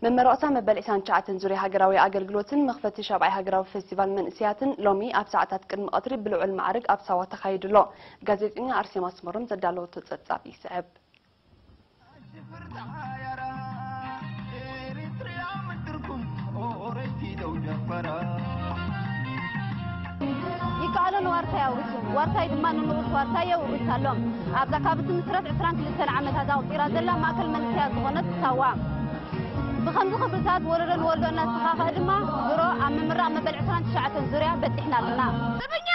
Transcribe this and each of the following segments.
መመረቕታ መበል ዕስራን ትሽዓተን ዙርያ ሃገራዊ ኣገልግሎትን መኽፈቲ ሻብዓይ ሃገራዊ ፌስቲቫል መንእሰያትን ሎሚ ኣብ ሰዓታት ቅድሚ ቀትሪ ብልዑል ማዕርግ ኣብ ሳዋ ተኻይዱ ኣሎ። ጋዜጠኛ ኣርሴማ ኣስመሮም ዘዳለወቶ ጸብጻብ ይስዕብ። ይከኣሎ ንዋርሳይ ኣውርሱ፣ ዋርሳይ ድማ ንንኡስ ዋርሳይ የውርስ ኣሎ። ኣብዛ ካብ እትምስረት ዕስራን ክልተን ዓመታት ኣቑጺራ ዘላ ማእከል መንእሰያት ዝኾነት ሳዋ፣ ብኸምዚ ክብርታት ወለዶ ንወለዶ እናተኻኸአ ድማ ድሮ ኣብ ምምራቕ መበል ዕስራን ትሽዓተን ዙርያ በጺሕና ኣለና። ትግርኛ!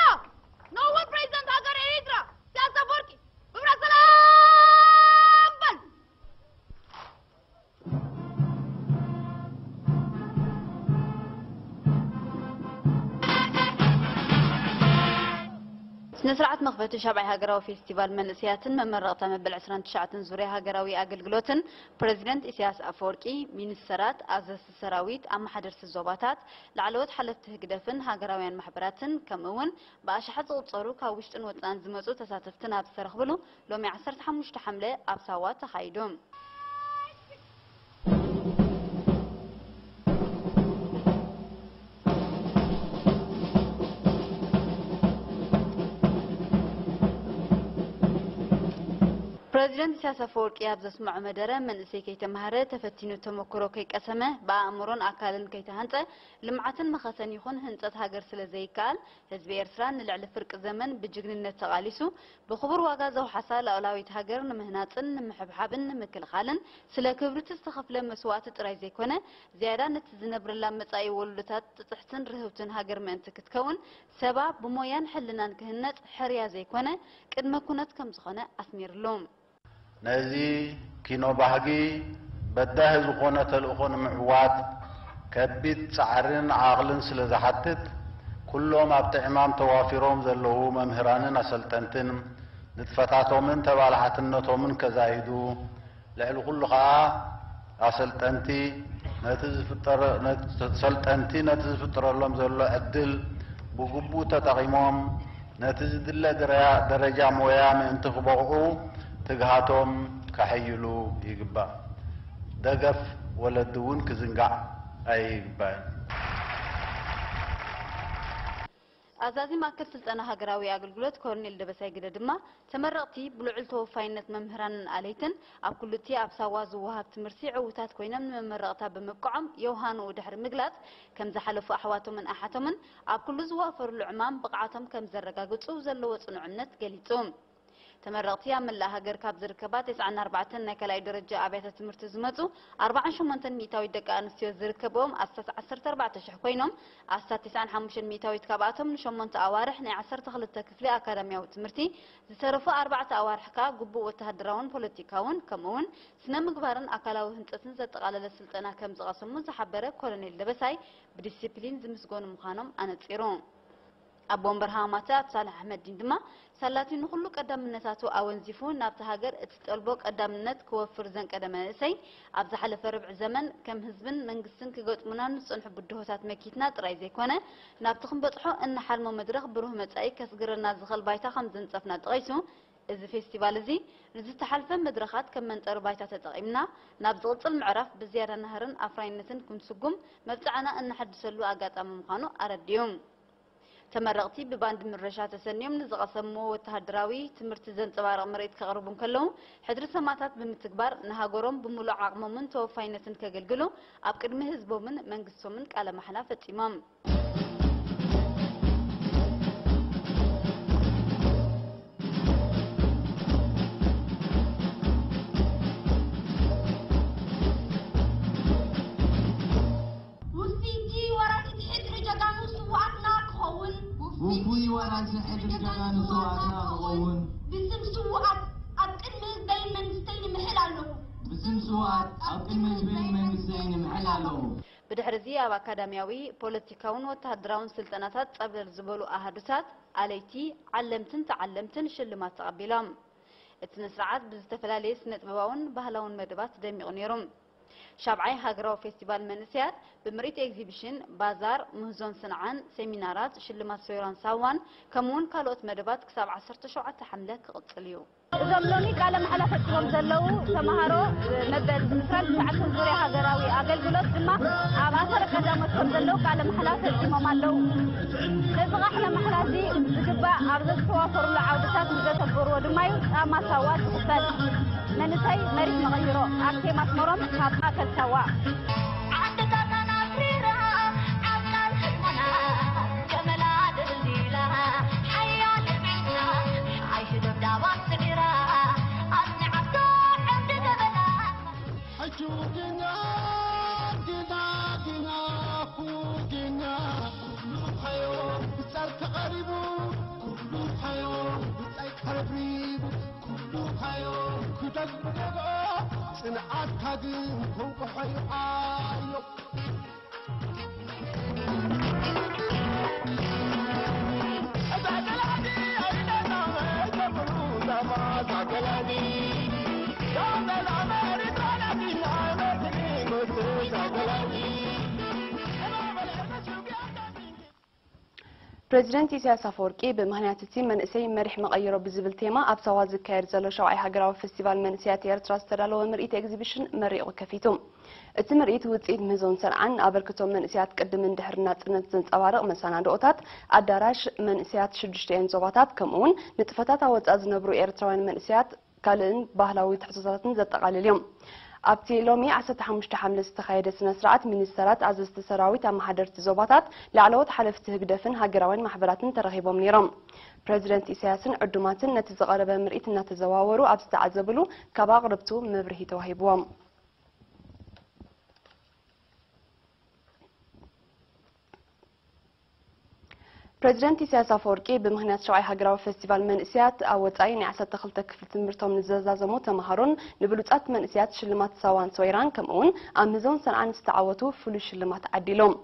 ነውር ፕሬዚደንት ሃገር ኤሪትራ ኢሳያስ ኣፈወርቂ ብብራ ሰላም በል! ስነ ስርዓት መኽፈቲ ሻብዓይ ሃገራዊ ፌስቲቫል መንእሰያትን መመረቕታ መበል ዕስራን ትሽዓተን ዙርያ ሃገራዊ ኣገልግሎትን ፕሬዚደንት ኢሳያስ ኣፈወርቂ፣ ሚኒስተራት፣ ኣዘዝቲ ሰራዊት፣ ኣመሓደርቲ ዞባታት፣ ላዕለዎት ሓለፍቲ ህግደፍን ሃገራውያን ማሕበራትን ከምኡ እውን ብኣሽሓት ዝቑጸሩ ካብ ውሽጥን ወጻእን ዝመጹ ተሳተፍትን ኣብ ዝተረኽብሉ ሎሚ ዓሰርተ ሓሙሽተ ሓምለ ኣብ ሳዋ ተኻይዱ። ፕረዚደንት ኢሳያስ ኣፈወርቂ ኣብ ዘስምዖ መደረ፣ መንእሰይ ከይተማህረ፣ ተፈቲኑ ተመክሮ ከይቀሰመ፣ ብኣእምሮን ኣካልን ከይተሃንጸ፣ ልምዓትን መኸተን ይኹን ህንጸት ሃገር ስለ ዘይከኣል፣ ህዝቢ ኤርትራ ንልዕሊ ፍርቂ ዘመን ብጅግንነት ተቓሊሱ፣ ብኽቡር ዋጋ ዘውሓሳ ሉዓላዊት ሃገር ንምህናጽን ንምሕብሓብን ንምክልኻልን ስለ ክብርቲ ዝተኸፍለ መስዋእቲ ጥራይ ዘይኮነ፣ ዝያዳ ነቲ ዝነብረላ መጻኢ ወለዶታት ጥጥሕትን ርህውትን ሃገር ምእንቲ ክትከውን፣ ሰባ ብሞያን ሕልናን ክህነጽ ሕርያ ዘይኮነ፣ ቅድመ ኩነት ከም ዝኾነ ኣስሚርሉ። ነዚ ኪኖ ባህጊ በዳሂ ዝኾነ ተልእኾ ንምዕዋት ከቢድ ጻዕርን ዓቕልን ስለ ዝሓትት፣ ኩሎም ኣብቲ ዕማም ተዋፊሮም ዘለዉ መምህራንን ኣሰልጠንትን፣ ንጥፈታቶምን ተባላሓትነቶምን ከዛይዱ፣ ልዕሊ ኩሉ ኸኣ ኣሰልጠንቲ ነቲ ዝፍጠረ-፣ ነቲ፣ ሰልጠንቲ ነቲ ዝፍጠረሎም ዘሎ ዕድል ብግቡእ ተጠቒሞም፣ ነቲ ዝድለ ደረ-፣ ደረጃ ሞያ ምእንቲ ክበቕዑ ትግሃቶም ከሐይሉ ይግባእ። ደገፍ ወለዲ እውን ክዝንጋዕ ኣይግባእን። ኣዛዚ ማእከል ስልጠና ሃገራዊ ኣገልግሎት ኮሎኔል ደበሳይ ግደ ድማ፣ ተመረቕቲ ብልዑል ተወፋይነት መምህራንን ኣለይትን ኣብ ኩሉ እቲ ኣብ ሳዋ ዝወሃብ ትምህርቲ ዕዉታት ኮይኖም ንመመረቕታ ብምብቅዖም የውሃንኡ ድሕሪ ምግላጽ፣ ከም ዝሓለፉ ኣሕዋቶምን ኣሓቶምን ኣብ ኩሉ ዝዋፈርሉ ዕማም ብቕዓቶም ከም ዘረጋግጹ ዘለዎ ጽኑዕ እምነት ገሊጹ። ተመረቕቲ ኣብ መላእ ሃገር ካብ ዝርከባ ተስዓን ኣርባዕተን ናይ ካልኣይ ደረጃ ኣብያተ ትምህርቲ ዝመጹ ኣርባዓን ሸሞንተን ሚእታዊት ደቂ ኣንስትዮ ዝርከብኦም ኣስታት ዓሰርተ ኣርባዕተ ሽሕ ኮይኖም፣ ኣስታት ተስዓን ሓሙሽተን ሚእታዊት ካብኣቶም ንሸሞንተ ኣዋርሕ ናይ ዓሰርተ ክልተ ክፍሊ ኣካዳሚያዊ ትምህርቲ፣ ዝተረፉ ኣርባዕተ ኣዋርሕ ከኣ ግቡእ ወተሃደራውን ፖለቲካውን ከምኡ'ውን ስነ ምግባርን ኣካላዊ ህንጸትን ዘጠቓለለ ስልጠና ከም ዝቐሰሙ ዝሓበረ ኮሎኔል ደበሳይ፣ ብዲሲፕሊን ዝምስገኑ ምዃኖም ኣነጺሩ። ኣቦ ወንበር ሃማማተ ኣቶ ሳልሕ ኣሕመዲን ድማ፣ ሳላቲ ንኹሉ ቀዳምነታቱ ኣወንዚፉ ናብታ ሃገር እትጠልቦ ቀዳምነት ክወፍር ዘንቀደ መንእሰይ፣ ኣብ ዝሓለፈ ርብዒ ዘመን ከም ህዝብን መንግስትን ክገጥሙና ንዝጸንሑ ብድሆታት መኪትና ጥራይ ዘይኮነ፣ ናብቲ ክንበጽሖ እንሓልሞ መድረኽ ብሩህ መጻኢ ከስግረና ዝኽእል ባይታ ከም ዘንጸፍና ጠቒሱ፣ እዚ ፌስቲቫል እዚ ንዝተሓልፈ መድረኻት ከም መንጸሪ ባይታ ተጠቒምና፣ ናብ ዝቕጽል ምዕራፍ ብዝያዳ ናህርን ኣፍራይነትን ክንስጉም መብጽዓና እነሐድሰሉ ኣጋጣሚ ምዃኑ ኣረዲኡ። ተመረቕቲ ብባንድ ምረሻ ተሰንዮም ንዝቐሰምዎ ወተሃደራዊ ትምህርቲ ዘንጸባርቕ ምርኢት ከቕርቡ እንከለዉ፣ ሕድሪ ሰማእታት ብምትግባር ንሃገሮም ብምሉእ ዓቕሞምን ተወፋይነትን ከገልግሉ ኣብ ቅድሚ ህዝቦምን መንግስቶምን ቃለ ማሕላ ፈጺሞም። ውፍይቲ ወራሲት ሕድሪ ጀጋኑ ስውኣትና ክኸውን። ውፉይ ወራሲ ሕድሪ ጀጋኑ ስውኣትና ክኸውን። ብስም ስውኣት ኣብ ቅድሚ ህዝበይን መንግስተይን እምሕል ኣለኹ። ብስም ስውኣት ኣብ ቅድሚ ህዝበይን መንግስተይን እምሕል ኣለኹ። ብድሕሪ እዚ ኣብ ኣካዳሚያዊ፣ ፖለቲካውን ወተሃደራውን ስልጠናታት ጸብለል ዝበሉ ኣሃዱታት፣ ኣለይቲ፣ ዓለምትን ተዓለምትን ሽልማት ተቐቢሎም። እቲ ስነ ስርዓት ብዝተፈላለየ ስነ ጥበባውን ባህላውን መደባት ደሚቑ ነይሩ። ሻብዓይ ሃገራዊ ፌስቲቫል መንእሰያት ብምርኢት ኤግዚቢሽን፣ ባዛር፣ ምህዞን ስንዓን፣ ሴሚናራት፣ ሽልማት ሶይራን ሳዋን ከምኡውን ካልኦት መደባት ክሳብ ዓሰርተ ሸውዓተ ሓምለ ክቕጽል እዩ። እዞም ሎሚ ቃለ መሓላ ፈጺሞም ዘለዉ ተምሃሮ መበል ዕስራን ትሽዓተን ዙርያ ሃገራዊ ኣገ- ኣገልግሎት ድማ ኣብ ኣሰር ቀዳሞት ከም ዘለዉ ቃለ መሕላ ፈጺሞም ኣለዉ። ነዚ ቃለ መሕላ እዚ ብዝግባእ ኣብ ዘተዋፈሩሉ ዓውድታት ንዘተግበርዎ ድማ እዩ ጫማ ሳዋ ዝኽፈል። መንእሰይ መሪሕ መቐይሮ ኣብ ቴማ ኣስመሮም ካብ ማእከል ሳዋ። ዓድታትና ኣፍሪራ ኣብ ቃል ሕልሞና ገመላ ድልዲላ ሓያል ቤትና ኣይሽደብ ዳባት ስዲራ ኣብ ንዓፍቶ ዕምዲ ገመላ። ሕጂ ውግኛ ግና ግና ውግኛ ኩሉ ሓዮ ብጻይ ተቐሪቡ ኩሉ ሓዮ ብጻይ ቀሪቡ ኩሉ ሓዮ ክደግደጎ ጽንዓትካ ግን ከውቅሖ እዩ ዓዮ። ፕሬዚደንት ኢሳያስ ኣፈወርቂ ብምኽንያት እቲ መንእሰይ መሪሕ መቐይሮ ብዝብል ቴማ ኣብ ሳዋ ዝካየድ ዘሎ ሻውዓይ ሃገራዊ ፈስቲቫል መንእሰያት ኤርትራ ዝተዳለወ ምርኢት ኤግዚቢሽን መሪቑ ከፊቱ። እቲ ምርኢት ውጽኢት ምህዞን ሰንዓን፣ ኣበርክቶ መንእሰያት ቅድምን ድሕሪ ናጽነት ዘንጸባርቕ መሰናድኦታት፣ ኣዳራሽ መንእሰያት ሽዱሽተ እየን ዞባታት፣ ከምኡ'ውን ንጥፈታት ኣብ ወጻኢ ዝነብሩ ኤርትራውያን መንእሰያት ካልእን ባህላዊ ትሕዝቶታትን ዘጠቓልል እዩ። ኣብቲ ሎሚ ዓሰርተ ሓሙሽተ ሓምለ ዝተኻየደ ስነ ስርዓት፣ ሚኒስተራት፣ ኣዘዝቲ ሰራዊት፣ ኣመሓደርቲ ዞባታት፣ ላዕለዎት ሓለፍቲ ህግደፍን ሃገራውያን ማሕበራትን ተረኺቦም ነይሮም። ፕረዚደንት ኢሳያስን ዕዱማትን ነቲ ዝቐረበ ምርኢት እናተዘዋወሩ ኣብ ዝተዓዘብሉ፣ ካብ ኣቕረብቱ መብርሂ ተዋሂብዎም። ፕረዚደንት ኢሳያስ ኣፈወርቂ ብምኽንያት ሻውዓይ ሃገራዊ ፈስቲቫል መንእሰያት ኣብ ወጻኢ ናይ ዓሰርተ ክልተ ክፍሊ ትምህርቶም ንዘዛዘሙ ተምሃሮን ንብሉጻት መንእሰያት ሽልማት ሳዋን ሶይራን ከምኡ'ውን ኣብ ምህዞን ሰንዓን ዝተዓወቱ ፍሉይ ሽልማት ዓዲሎም።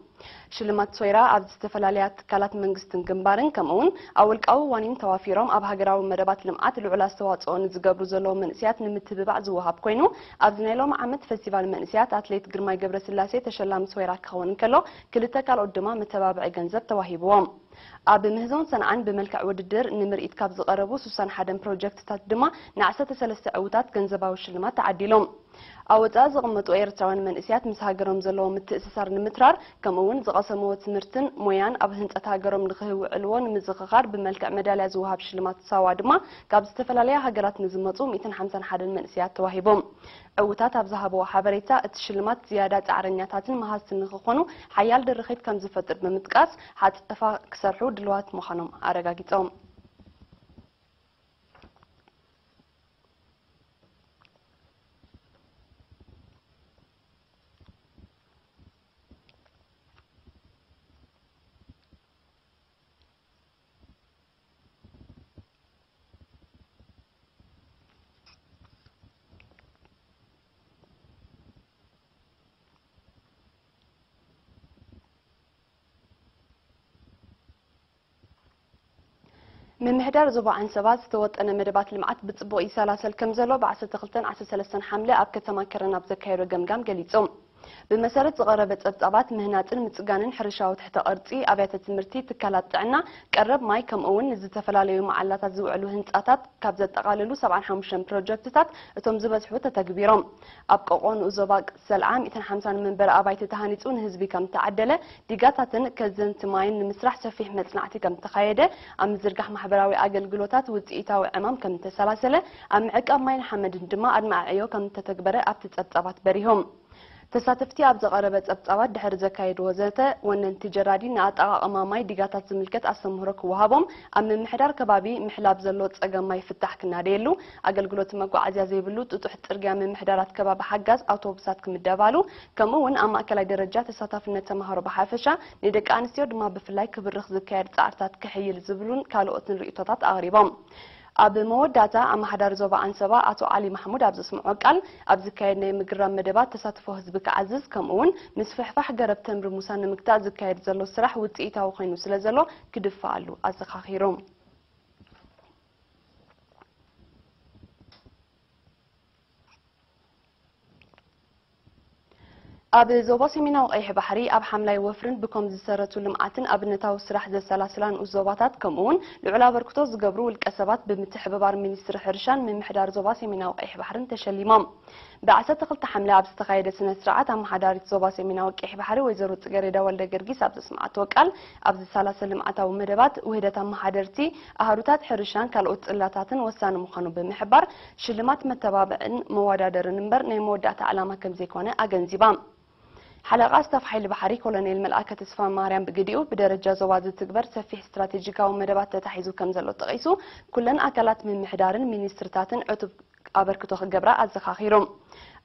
ሽልማት ሶይራ ኣብ ዝተፈላለያ ትካላት መንግስትን ግንባርን ከምኡ'ውን ኣብ ውልቃዊ ዋኒን ተዋፊሮም ኣብ ሃገራዊ መደባት ልምዓት ልዑል ኣስተዋጽኦ ንዝገብሩ ዘለዉ መንእሰያት ንምትብባዕ ዝወሃብ ኮይኑ፣ ኣብዚ ናይ ሎሚ ዓመት ፈስቲቫል መንእሰያት ኣትሌት ግርማይ ገብረስላሴ ተሸላሚ ሶይራ ክኸውን እንከሎ፣ ክልተ ካልኦት ድማ መተባብዒ ገንዘብ ተዋሂብዎም። ኣብ ምህዞን ሰንዓን ብመልክዕ ውድድር ንምርኢት ካብ ዝቐረቡ ሱሳን ሓደን ፕሮጀክትታት ድማ ንዓሰርተ ሰለስተ ዕዉታት ገንዘባዊ ሽልማት ተዓዲሎም። ኣብ ወጻኢ ዝቕመጡ ኤርትራውያን መንእሰያት ምስ ሃገሮም ዘለዎም ምትእስሳር ንምትራር፣ ከምኡ እውን ዝቐሰምዎ ትምህርትን ሞያን ኣብ ህንጸት ሃገሮም ንኽህውዕልዎ ንምዝኽኻር ብመልክዕ መዳልያ ዝወሃብ ሽልማት ሳዋ ድማ ካብ ዝተፈላለያ ሃገራት ንዝመጹ ሚእትን ሓምሳን ሓደን መንእሰያት ተዋሂቦም። ዕዉታት ኣብ ዝሃብዎ ሓበሬታ፣ እቲ ሽልማት ዝያዳ ጻዕረኛታትን መሃዝትን ንኽኾኑ ሓያል ድርኺት ከም ዝፈጥር ብምጥቃስ፣ ሓጸፋ ክሰርሑ ድልዋት ምዃኖም ኣረጋጊጾም። ምምሕዳር ዞባ ዓንሰባ ዝተወጠነ መደባት ልምዓት ብጽቡቕ ይሰላሰል ከም ዘሎ ብ ዓሰርተ ክልተን ዓሰርተ ሰለስተን ሓምለ ኣብ ከተማ ከረን ኣብ ዘካየዶ ገምጋም ገሊጹ። ብመሰረት ዝቐረበ ጸብጻባት፣ ምህናጽን ምጽጋንን ሕርሻዊ ትሕተ ቅርጺ ኣብያተ ትምህርቲ፣ ትካላት ጥዕና፣ ቀረብ ማይ፣ ከምኡ እውን ንዝተፈላለዩ መዓላታት ዝውዕሉ ህንጻታት ካብ ዘጠቓልሉ ሰብዓን ሓሙሽተን ፕሮጀክትታት እቶም ዝበዝሑ ተተግቢሮም። ኣብ ቆቆ ንኡስ ዞባ ሰልዓ ሚእትን ሓምሳን መንበሪ ኣባይቲ ተሃኒጹ ንህዝቢ ከም ተዓደለ፣ ዲጋታትን ከዘንቲ ማይን ንምስራሕ ሰፊሕ መጽናዕቲ ከም ተኻየደ፣ ኣብ ምዝርጋሕ ማሕበራዊ ኣገልግሎታት ውጽኢታዊ ዕማም ከም ተሰላሰለ፣ ኣብ ምዕቃብ ማይን ሓመድን ድማ ኣድማዒ ዕዮ ከም ተተግበረ ኣብቲ ጸብጻባት በሪሆም። ተሳተፍቲ ኣብ ዝቐረበ ጸብጻባት ድሕሪ ዘካየድዎ ዘተ፣ ወነንቲ ጀራዲን ንኣጠቓቕማ ማይ ዲጋታት ዝምልከት ኣስተምህሮ ክወሃቦም፣ ኣብ ምምሕዳር ከባቢ ምሕላብ ዘሎ ጸገም ማይ ፍታሕ ክናደየሉ፣ ኣገልግሎት መጓዓዝያ ዘይብሉ ጥጡሕ ጽርግያ ምምሕዳራት ከባቢ ሓጋዝ ኣውቶቡሳት ክምደባሉ፣ ከምኡ እውን ኣብ ማእከላይ ደረጃ ተሳታፍነት ተምሃሮ ብሓፈሻ፣ ንደቂ ኣንስትዮ ድማ ብፍላይ ክብርኽ ዝካየድ ጻዕርታት ክሕይል ዝብሉን ካልኦትን ርእይቶታት ኣቕሪቦም። ኣብ መወዳእታ ኣመሓዳሪ ዞባ ዓንሰባ ኣቶ ዓሊ ማሕሙድ ኣብ ዘስምዖ ቃል፣ ኣብ ዝካየድ ናይ ምግራም መደባት ተሳትፎ ህዝቢ ክዓዝዝ፣ ከምኡ እውን ምስፍሕፋሕ ገረብ ተምሪ ሙሳ ንምግታእ ዝካየድ ዘሎ ስራሕ ውጽኢታዊ ኮይኑ ስለ ዘሎ ክድፋኣሉ ኣዘኻኺሩ። ኣብ ዞባ ሰሜናዊ ቀይሕ ባሕሪ ኣብ ሓምላይ ወፍርን ብኮም ዝሰረቱ ልምዓትን ኣብነታዊ ስራሕ ዘሰላስላ ንኡስ ዞባታት ከምኡ እውን ልዑል ኣበርክቶ ዝገብሩ ውልቀ ሰባት ብምትሕብባር ሚኒስትሪ ሕርሻን ምምሕዳር ዞባ ሰሜናዊ ቀይሕ ባሕርን ተሸሊሞም። ብ12 ሓምለ ኣብ ዝተኻየደ ስነ ስርዓት ኣመሓዳሪት ዞባ ሰሜናዊ ቀይሕ ባሕሪ ወይዘሮ ጽገሬዳ ወልደ ገርጊስ ኣብ ዘስምዓቶ ቃል ኣብዚ ሰላሰ ልምዓታዊ መደባት ውህደት ኣመሓደርቲ ኣሃዱታት ሕርሻን ካልኦት ጽላታትን ወሳኒ ምዃኑ ብምሕባር ሽልማት መተባብዕን መወዳደርን እምበር ናይ መወዳእታ ዕላማ ከምዘይኮነ ኣገንዚባ። ሓለቓ ስታፍ ሓይሊ ባሕሪ ኮሎኔል መልኣከ ተስፋ ማርያም ብግዲኡ ብደረጃ ዞባ ዝትግበር ሰፊሕ ስትራቴጂካዊ መደባት ተታሒዙ ከም ዘሎ ጠቒሱ ኩለን ኣካላት ምምሕዳርን ሚኒስትርታትን ዕቱብ ኣበርክቶ ክገብራ ኣዘኻኺሩ።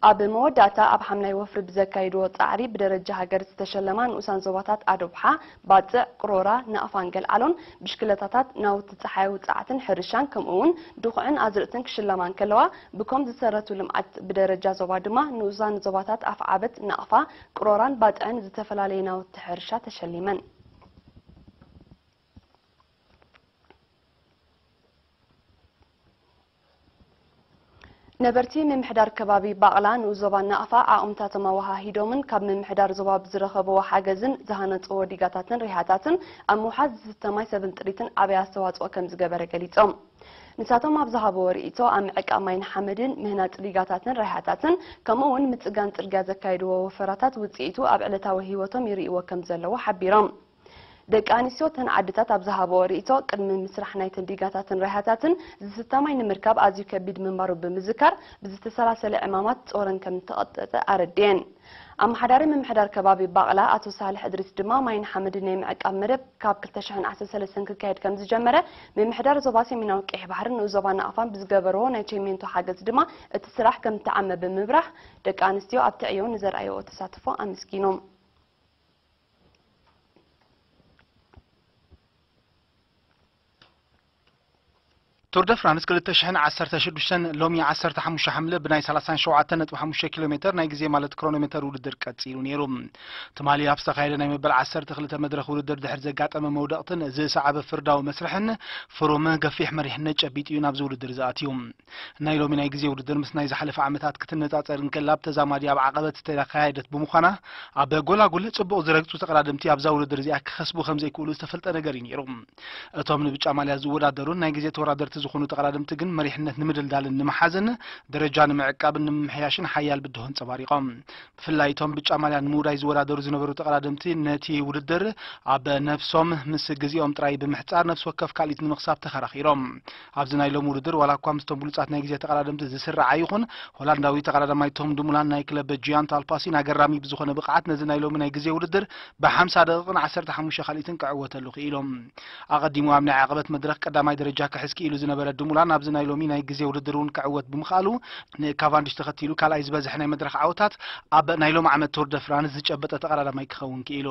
ኣብ መወዳእታ ኣብ ሓምላይ ወፍሪ ብዘካይድዎ ጻዕሪ ብደረጃ ሃገር ዝተሸለማ ንኡሳን ዞባታት ኣዶብሓ፣ ባጽዕ፣ ቅሮራ፣ ናቕፋን ገልዓሎን ብሽክለታታት፣ ናውቲ ጸሓያዊ ጸዓትን ሕርሻን ከምኡ እውን ድኹዕን ኣዝርእትን ክሽለማ እንከለዋ ብኮም ዝሰረቱ ልምዓት ብደረጃ ዞባ ድማ ንኡሳን ዞባታት ኣፍዓበት፣ ናቕፋ፣ ቅሮራን ባጽዕን ዝተፈላለየ ናውቲ ሕርሻ ተሸሊመን። ነበርቲ ምምሕዳር ከባቢ ባቕላ ንኡስ ዞባ ናቕፋ ዓቕምታቶም ኣወሃሂዶምን ካብ ምምሕዳር ዞባ ብዝረኸብዎ ሓገዝን ዝሃነፅዎ ዲጋታትን ሪሃታትን ኣብ ምውሓዝ ዝስተ ማይ ሰብን ጥሪትን ዓብይ ኣስተዋፅኦ ከም ዝገበረ ገሊፆም። ንሳቶም ኣብ ዝሃብዎ ርእይቶ ኣብ ምዕቃብ ማይን ሓመድን ምህናፅ ዲጋታትን ሪሃታትን ከምኡ እውን ምፅጋን ፅርግያ ዘካየድዎ ወፈራታት ውፅኢቱ ኣብ ዕለታዊ ህይወቶም ይርእይዎ ከም ዘለዎ ሓቢሮም። ደቂ ኣንስትዮ እተን ዓድታት ኣብ ዝሃብኦ ርእይቶ ቅድሚ ምስራሕ ናይተን ዲጋታትን ራይሃታትን ዝስተ ማይ ንምርካብ ኣዝዩ ከቢድ ምንባሩ ብምዝካር ብዝተሰላሰለ ዕማማት ጾረን ከም እተቐጠጠ ኣረድኤን። ኣመሓዳሪ ምምሕዳር ከባቢ ባቕላ ኣቶ ሳልሕ እድሪስ ድማ ማይን ሓመድን ናይ ምዕቃብ መደብ ካብ ክልተ ሽሕን ዓሰርተ ሰለስተን ክካየድ ከም ዝጀመረ ምምሕዳር ዞባ ሰሜናዊ ቀይሕ ባሕርን ንኡስ ዞባ ናቕፋን ብዝገበርዎ ናይ ቸሜንቶ ሓገዝ ድማ እቲ ስራሕ ከም እተዓመ ብምብራህ ደቂ ኣንስትዮ ኣብቲ ዕዮ ንዘርኣይኦ ተሳትፎ ኣመስጊኖም። ቱር ደ ፍራንስ ክልተ ሽሕን ዓሰርተ ሽዱሽተን ሎሚ ዓሰርተ ሓሙሽተ ሓምለ ብናይ ሰላሳን ሸውዓተን ነጥቢ ሓሙሽተ ኪሎ ሜተር ናይ ግዜ ማለት ክሮኖሜተር ውድድር ቀጺሉ ነይሩ። ትማሊ ኣብ ዝተኻየደ ናይ መበል ዓሰርተ ክልተ መድረኽ ውድድር ድሕሪ ዘጋጠመ መውደቕትን ዝሰዓበ ፍርዳዊ መስርሕን ፍሩም ገፊሕ መሪሕነት ጨቢጡ እዩ ናብዚ ውድድር ዝኣትዩ። ናይ ሎሚ ናይ ግዜ ውድድር ምስ ናይ ዝሓለፈ ዓመታት ክትነጻጸር እንከላ ብተዛማዲ ኣብ ዓቐበት ዝተኻየደት ብምዃና ኣብ ጎላጉል ጽቡቕ ዝረግጹ ተቐዳደምቲ ኣብዛ ውድድር እዚኣ ክኸስቡ ከም ዘይክእሉ ዝተፈልጠ ነገር እዩ ነይሩ። እቶም ንብጫ ማልያ ዝወዳደሩን ናይ ግዜ ተወዳደርቲ ዝኾኑ ተቐዳደምቲ ግን መሪሕነት ንምድልዳልን ንምሓዝን ደረጃ ንምዕቃብን ንምምሕያሽን ሓያል ብድሆ ኣንጸባሪቖም። ብፍላይ እቶም ብጫ ማልያ ንምውዳይ ዝወዳደሩ ዝነበሩ ተቐዳደምቲ ነቲ ውድድር ኣብ ነፍሶም ምስ ግዜኦም ጥራይ ብምሕጻር ነፍሲ ወከፍ ካልኢት ንምኽሳብ ተኸራኺሮም። ኣብዚ ናይ ሎሚ ውድድር ዋላ እኳ ምስቶም ብሉጻት ናይ ግዜ ተቐዳደምቲ ዝስራዓ ይኹን ሆላንዳዊ ተቐዳዳማይ ቶም ድሙላን ናይ ክለብ ጂያንት ኣልፓሲን ኣገራሚ ብዝኾነ ብቕዓት ነዚ ናይ ሎሚ ናይ ግዜ ውድድር ብ50 ደቂቕን ዓሰርተ ሓሙሽተ ካልኢትን ክዕወተሉ ክኢሎም። ኣቐዲሙ ኣብ ናይ ዓቐበት መድረኽ ቀዳማይ ደረጃ ክሕዝ ክኢሉ ዝነበረ ድሙላን ኣብዚ ናይ ሎሚ ናይ ግዜ ውድድር እውን ክዕወት ብምኽኣሉ ንካቫንዲሽ ተኸቲሉ ካልኣይ ዝበዝሐ ናይ መድረኽ ዓወታት ኣብ ናይ ሎም ዓመት ቱር ደ ፍራንስ ዝጨበጠ ተቐዳዳማይ ክኸውን ክኢሉ።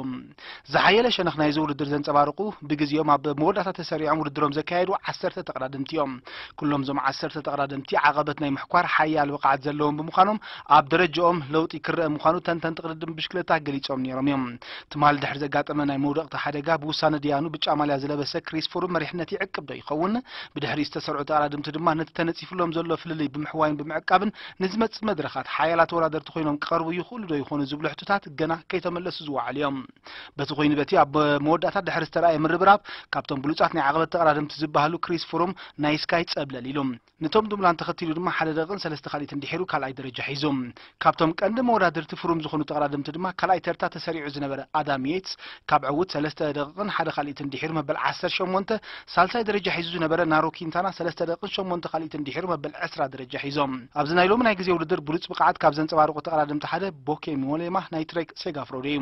ዝሓየለ ሸነኽ ናይዚ ውድድር ዘንጸባርቑ ብግዜኦም ኣብ መወዳእታ ተሰሪዖም ውድድሮም ዘካየዱ ዓሰርተ ተቐዳደምቲ እዮም። ኩሎም እዞም ዓሰርተ ተቐዳደምቲ ዓቐበት ናይ ምሕኳር ሓያል ብቕዓት ዘለዎም ብምዃኖም ኣብ ደረጃኦም ለውጢ ክረአ ምዃኑ ተንተንቲ ቅድድም ብሽክለታ ገሊጾም ነይሮም እዮም። ትማሊ ድሕሪ ዘጋጠመ ናይ መውደቕቲ ሓደጋ ብውሳነ ድያኑ ብጫ ማልያ ዝለበሰ ክሪስ ፍሩም መሪሕነት ይዕቅብ ዶ ይኸውን? ብድሕሪኡ ዝተሰርዑ ተቐዳደምቲ ድማ ነቲ ተነጺፍሎም ዘሎ ፍልልይ ብምሕዋይን ብምዕቃብን ንዝመጽእ መድረኻት ሓያላት ተወዳደርቲ ኮይኖም ክቐርቡ ይኽእሉ ዶ ይኾኑ ዝብሉ ሕቶታት ገና ከይተመለሱ ዝወዓሉ እዮም። በቲ ኮይኑ በቲ ኣብ መወዳእታ ድሕሪ ዝተረኣየ ምርብራብ ካብቶም ብሉጻት ናይ ዓቐበት ተቐዳደምቲ ዝበሃሉ ክሪስ ፍሩም ናይ ስካይ ጸብለል ኢሉ። ንቶም ድሙላን ተኸቲሉ ድማ ሓደ ደቂቕን ሰለስተ ካልኢትን ድሒሩ ካልኣይ ደረጃ ሒዙ። ካብቶም ቀንዲ መወዳድርቲ ፍሩም ዝኾኑ ተቐዳደምቲ ድማ ካልኣይ ተርታ ተሰሪዑ ዝነበረ ኣዳም ዬትስ ካብ ዕዉት ሰለስተ ደቂቕን ሓደ ካልኢትን ድሒሩ መበል ዓሰርተ ሸሞንተ፣ ሳልሳይ ደረጃ ሒዙ ዝነበረ ናሮ ኪንታና ሰለስተ ደቂቕን ሸሞንተ ካልኢትን ድሒሩ መበል ዕስራ ደረጃ ሒዞም። ኣብዚ ናይ ሎሚ ናይ ግዜ ውድድር ብሉጽ ብቕዓት ካብ ዘንጸባረቑ ተቐዳደምቲ ሓደ ቦኬ ሞሌማ ናይ ትሬክ ሴጋፍሮዶ እዩ።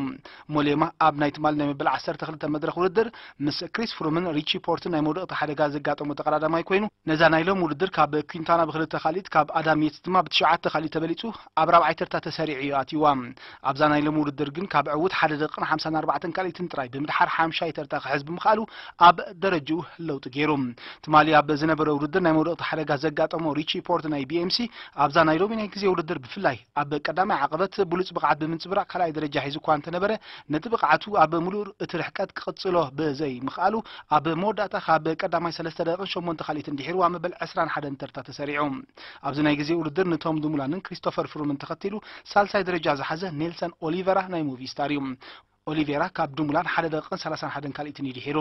ሞሌማ ኣብ ናይ ትማሊ ናይ መበል ዓሰርተ ክልተ መድረኽ ውድድር ምስ ክሪስ ፍሩምን ሪቺ ፖርትን ናይ መውደቕቲ ሓደጋ ዘጋጠሞ ተቐዳዳማይ ኮይኑ ነዛ ናይ ሎም ውድድር ካብ ኲንታና ብክልተ ካልኢት ካብ ኣዳም ዬትስ ድማ ብትሽዓተ ካልኢት ተበሊጹ ኣብ ራብዓይ ተርታ ተሰሪዑ እዩ ኣትይዋ። ኣብዛ ናይ ሎም ውድድር ግን ካብ ዕዉት ሓደ ደቂቕን ሓምሳን ኣርባዕተን ካልኢትን ጥራይ ብምድሓር ሓምሻይ ተርታ ክሕዝ ብምኽኣሉ ኣብ ደረጅኡ ለውጢ ገይሩ። ትማሊ ኣብ ዝነበረ ውድድር ናይ መውደቕቲ ሓደጋ ዘጋጠሞ ሪቺ ፖርት ናይ ቢኤምሲ ኣብዛ ናይ ሎሚ ናይ ግዜ ውድድር ብፍላይ ኣብ ቀዳማይ ዓቐበት ብሉጽ ብቕዓት ብምንጽብራቕ ካልኣይ ደረጃ ሒዙ እኳ እንተነበረ፣ ነቲ ብቕዓቱ ኣብ ምሉእ እቲ ርሕቀት ክቕጽሎ ብዘይ ምኽኣሉ ኣብ መወዳእታ ካብ ቀዳማይ ሰለስተ ደቂቕን ሸሞንተ ካልኢትን ድሒሩ ኣብ መበል ዕስራን ሓደን ተርታ ተሰሪዑ። ኣብዚ ናይ ግዜ ውድድር ንቶም ዱሙላንን ክሪስቶፈር ፍሩምን ተኸቲሉ ሳልሳይ ደረጃ ዝሓዘ ኔልሰን ኦሊቨራ ናይ ሙቪስታር እዩ። ኦሊቬራ ካብ ዱሙላን ሓደ ደቂቕን ሰላሳን ሓደን ካልኢትን እዩ ድሒሩ።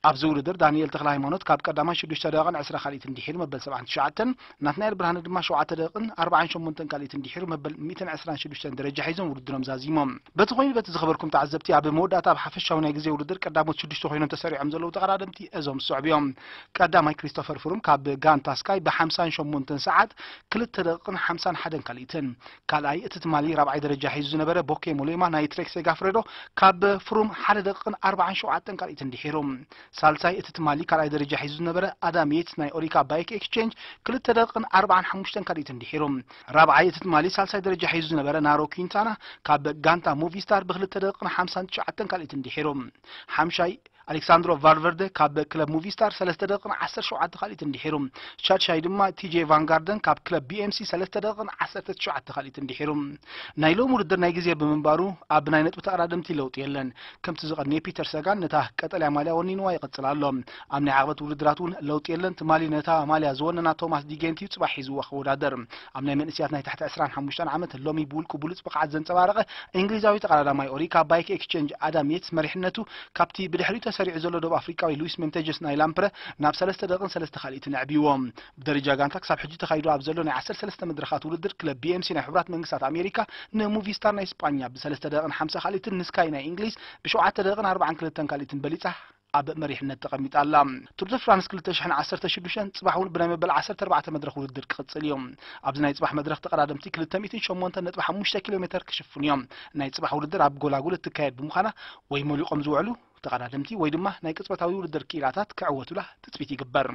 ኣብዚ ውድድር ዳንኤል ተኽለ ሃይማኖት ካብ ቀዳማይ ሽዱሽተ ደቂቕን ዕስራ ካልኢትን ድሒሩ መበል ሰብዓን ትሽዓተን፣ ናትናኤል ብርሃነ ድማ ሸውዓተ ደቂቕን ኣርባዓን ሸሞንተን ካልኢትን ድሒሩ መበል ሚእትን ዕስራን ሽዱሽተን ደረጃ ሒዞም ውድድሮም ዛዚሞም። በቲ ኮይኑ በቲ ዝኸበርኩም ተዓዘብቲ ኣብ መወዳእታ ኣብ ሓፈሻዊ ናይ ግዜ ውድድር ቀዳሞት ሽዱሽተ ኮይኖም ተሰሪዖም ዘለዉ ተቐዳደምቲ እዞም ዝስዕቡ እዮም። ቀዳማይ ክሪስቶፈር ፍሩም ካብ ጋንታ ስካይ ብሓምሳን ሸሞንተን ሰዓት ክልተ ደቂቕን ሓምሳን ሓደን ካልኢትን። ካልኣይ እቲ ትማሊ ራብዓይ ደረጃ ሒዙ ዝነበረ ቦኬ ሞሌማ ናይ ትሬክ ሴጋፍሬዶ ካብ ፍሩም ሓደ ደቂቕን ኣርባዓን ሸውዓተን ካልኢትን ድሒሩ። ሳልሳይ እቲ ትማሊ ካልኣይ ደረጃ ሒዙ ዝነበረ ኣዳም የትስ ናይ ኦሪካ ባይክ ኤክስቼንጅ ክልተ ደቂቕን ኣርባዓን ሓሙሽተን ካልኢትን ድሒሩ። ራብዓይ እቲ ትማሊ ሳልሳይ ደረጃ ሒዙ ዝነበረ ናሮ ኪንታና ካብ ጋንታ ሙቪስታር ብክልተ ደቂቕን ሓምሳን ትሽዓተን ካልኢትን ድሒሩ። ሓምሻይ ኣሌክሳንድሮ ቫልቨርደ ካብ ክለብ ሙቪስታር ሰለስተ ደቂቕን ዓሰርተ ሸውዓተ ካልኢትን ድሒሩ። ሻድሻይ ድማ ቲጄ ቫንጋርደን ካብ ክለብ ቢኤምሲ ሰለስተ ደቂቕን ዓሰርተ ትሽዓተ ካልኢትን ድሒሩ። ናይ ሎሚ ውድድር ናይ ግዜ ብምንባሩ ኣብ ናይ ነጥቢ ተቐዳደምቲ ለውጢ የለን። ከምቲ ዝቐነየ ፒተር ሰጋን ነታ ቀጠልያ ማልያ ወኒንዋ ይቕጽል ኣሎ። ኣብ ናይ ዓቕበት ውድድራት እውን ለውጢ የለን። ትማሊ ነታ ማልያ ዝወነና ቶማስ ዲጌንት እዩ ጽባሕ ሒዝዋ ክወዳደር። ኣብ ናይ መንእስያት ናይ ትሕቲ ዕስራን ሓሙሽተን ዓመት ሎሚ ብውልቁ ብሉጽ ብቕዓት ዘንጸባረቐ እንግሊዛዊ ተቐዳዳማይ ኦሪካ ባይክ ኤክስቼንጅ ኣዳም የትስ መሪሕነቱ ካብቲ ብድሕሪኡ ተሰሪዑ ዘሎ ደቡብ ኣፍሪቃዊ ሉዊስ ሜንቴጀስ ናይ ላምፕረ ናብ ሰለስተ ደቂቕን ሰለስተ ካልኢትን ኣዕብይዎ። ብደረጃ ጋንታ ክሳብ ሕጂ ተኻይዱ ኣብ ዘሎ ናይ ዓሰርተ ሰለስተ መድረኻት ውድድር ክለብ ቢኤምሲ ናይ ሕቡራት መንግስታት ኣሜሪካ ንሙቪስታር ናይ ስጳኛ ብሰለስተ ደቂቕን ሓምሳ ካልኢትን ንስካይ ናይ እንግሊዝ ብሸውዓተ ደቂቕን ኣርባዓን ክልተን ካልኢትን በሊጻ ኣብ መሪሕነት ተቐሚጣ ኣላ። ቱር ደ ፍራንስ ክልተ ሽሕን ዓሰርተ ሽዱሽተን ጽባሕ እውን ብናይ መበል ዓሰርተ ኣርባዕተ መድረኽ ውድድር ክቕጽል እዩ። ኣብዚ ናይ ጽባሕ መድረኽ ተቐዳደምቲ ክልተ ሚእትን ሸሞንተን ነጥቢ ሓሙሽተ ኪሎ ሜተር ክሽፍኑ እዮም። ናይ ጽባሕ ውድድር ኣብ ጎላጉል እትካየድ ብምዃና ወይ ሞሊቖም ዝውዕሉ ተቐዳደምቲ ወይ ድማ ናይ ቅጽበታዊ ውድድር ክኢላታት ክዕወቱላ ትጽቢት ይግበር።